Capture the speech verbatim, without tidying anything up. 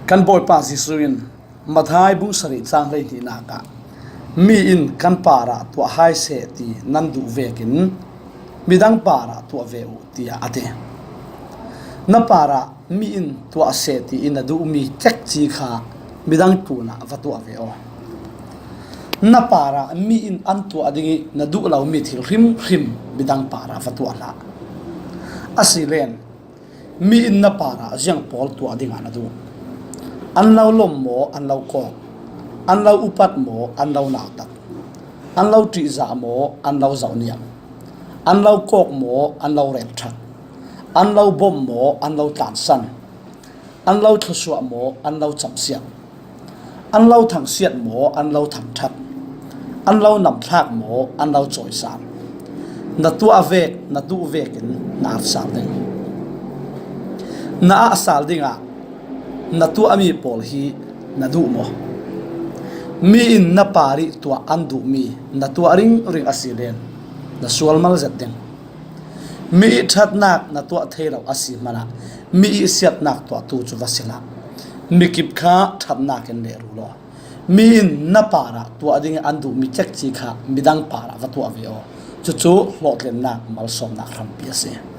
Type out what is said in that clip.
Kan Bawipa Jesuh in Matthai bung sarih cang hleihnih nak ah, "Mi in kan parah tuah hai seh ti nan duh vekin midang parah tuah ve uh," tiah a ti. Na parah mi in tuah seh ti in na duhmi cekci kha midang tlunah va tuah ve aw. Na parah mi in an tuah ding ih na duh lomi thil hrimhrim midang parah va tuah hlah. A si len, mi in na parah ziang pawl tuah dingah na duh? An lo lom maw, an lo kawk? An lo upat maw, an lo nautat? An lo ṭihzah maw, an lo zohniam? An lo kawk maw, an lo relṭhat? An lo bom maw, an lo tlansan? An lo thluasuah maw, an lo camsiat? An lo thangsiat maw, an lo thangṭhat? An lo namthlak maw, an lo cawisan? Na tuah vek, na duh vekin na at sal ding. Na at sal dingah na tuahmi pawl hi na duh maw? Mi in na parih tuah an duhmi na tuah ringring a si len, na sual mal zet ding. Mi ih ṭhatnak na tuah thei lo a si hmanah mi ih siatnak tuahtu cu va si hlah. Mi kip kha ṭhatnak in leh rul aw. Mi in na parah tuah ding an duhmi cekci kha midang parah va tuah ve aw. Cucu hlawhtlinnak malsawmnak hrampi a si.